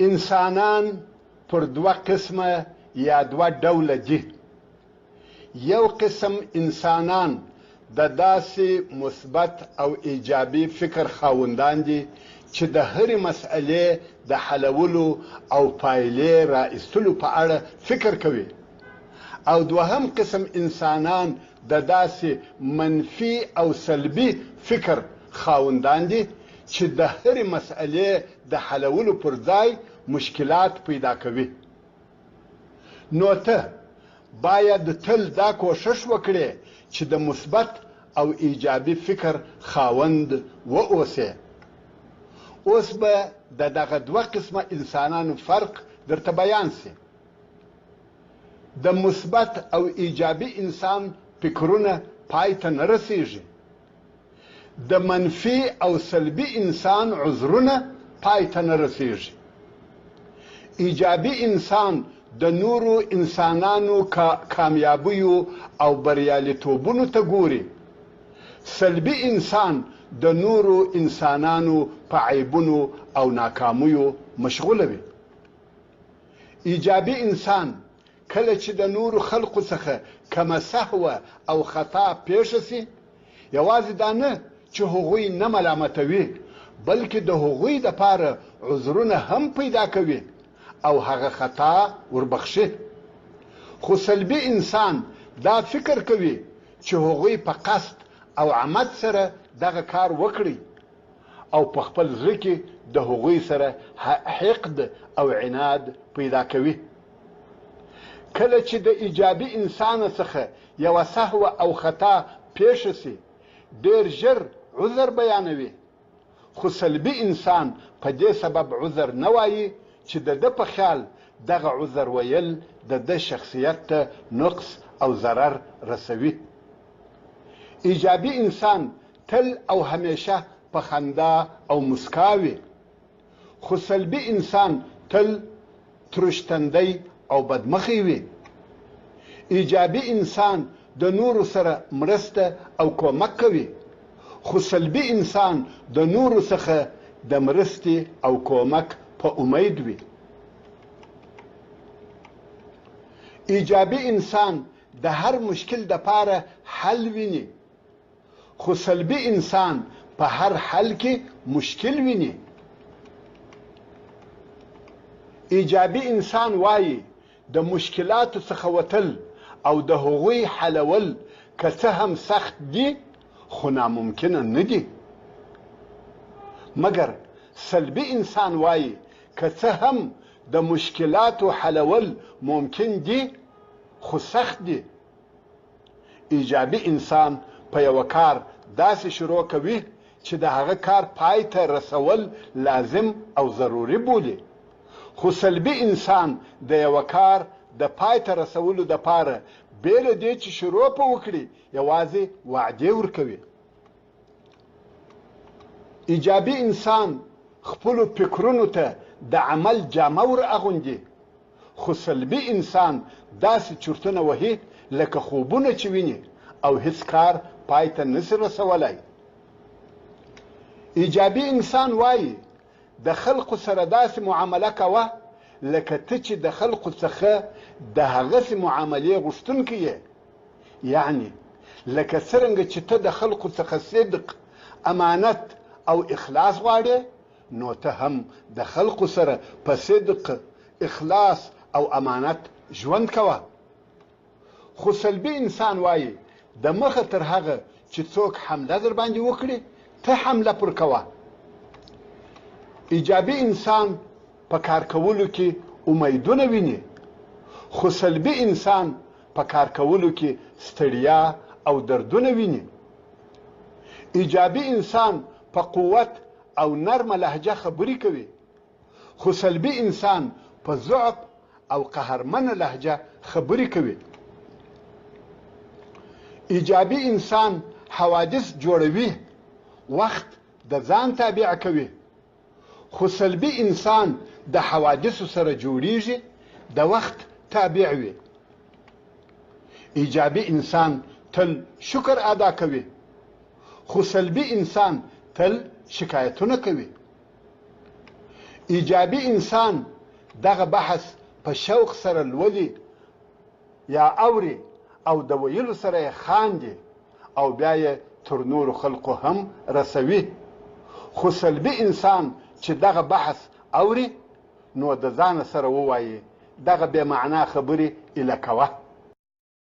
انسانان پر دوه قسمه یا دوه ډوله دي. یو قسم انسانان د داسې مثبت او ایجابي فکر خاوندان دي چې د هرې مسئلې د حلولو او پایلې را ایستلو په اړه فکر کوي او دوهم قسم انسانان د داسې منفي او سلبي فکر خاوندان دي چې د هرې مسئلې د حلولو پر ځای مشکلات پیدا کوي. نو ته باید تل دا کوښښ وکړې چې د مثبت او ایجابي فکر خاوند و اوسې. اوس به د دغه دوه قسمه انسانانو فرق درته بیان شي. د مثبت او ایجابي انسان فکرونه پای ته نه رسیږي. د منفي او سلبي انسان عذرونه پای ته نه رسیږي. ایجابي انسان د نورو انسانانو کامیابیو او بریالیتوبونو ته ګوري. سلبي انسان د نورو انسانانو په عیبونو او ناکامیو مشغوله وي. ایجابي انسان کله چې د نورو خلقو څخه کومه سهوه او خطا پېښه شي، یوازې دا نه چې هغوی نه ملامتوي، بلکې د هغوی دپاره عذرونه هم پیدا کوي او هغه خطا وربخښي. خو سلبي انسان دا فکر کوي چې هغوی په قصد او عمد سره دغه کار وکړی او په خپل زړه کې د هغوی سره حقد او عناد پیدا کوي. کله چې د ایجابي انسانه څخه یوه سهوه او خطا پېښه شي، ډېر ژر عذر بیانوي، خو سلبي انسان په دې سبب عذر نه وايي چې د ده په خیال دغه عذر ویل د ده شخصیت ته نقص او ضرر رسوي. ایجابي انسان تل او همېشه په خندا او مسکا وي. خو سلبي انسان تل ترش تندی او بدمخی وي. ایجابي انسان د نورو سره مرسته او کومک کوي، خو سلبي انسان د نورو څخه د مرستې او کومک په امید وي. ایجابي انسان د هر مشکل دپاره حل ویني، خو سلبي انسان په هر حل کې مشکل ویني. ایجابي انسان وايي، د مشکلاتو څخه وتل او د هغوی حلول که څه هم سخت دي، خو ناممکنه نه دي. مګر سلبي انسان وايي، که څه هم د مشکلاتو حلول ممکن دي، خو سخت دي. ایجابي انسان په یوه کار داسې شروع کوي چې د هغه کار پای ته رسول لازم او ضروري بولي، خو سلبي انسان د یوه کار د پای ته رسولو دپاره بې له دې چې شروع په وکړي یوازې وعدې ورکوي. ایجابي انسان خپلو فکرونو ته د عمل جامه ور اغوندي، خو سلبي انسان داسې چورتونه وهي لکه خوبونه چې ویني او هیڅ کار پای ته نشي رسولای. ایجابي انسان وايي، د خلقو سره داسې معامله کوه لکه ته چې د خلقو څخه د هغسې معاملې غوښتونکی یې، یعنې لکه څرنګه چې ته د خلقو څخه صدق، امانت او اخلاص غواړې، نو ته هم د خلقو سره په صدق، اخلاص او امانت ژوند کوه. خو سلبي انسان وايي، د مخه تر هغه چې څوک حمله درباندې وکړي، ته حمله پر کوه. ایجابي انسان په کار کولو کې امیدونه ویني، خو سلبي انسان په کار کولو کې ستړیا او دردونه ویني. ایجابي انسان په قوت او نرمه لهجه خبرې کوي، خو سلبي انسان په ضعف او قهرمنه لهجه خبرې کوي. ایجابي انسان حوادث جوړوي، وخت د ځان تابع کوي، خو سلبي انسان د حوادثو سره جوړیږي، د وخت تابع وي. ایجابي انسان تل شکر ادا کوي، خو سلبي انسان تل شکایتونه کوي. ایجابي انسان دغه بحث په شوق سره لولي یا اوري او د ویلو سره یې خاندي او بیا یې تر نورو خلقو هم رسوي. خو سلبي انسان چې دغه بحث اوري نو د ځانه سره ووايي، دغه بې معنا خبرې ایله کوه.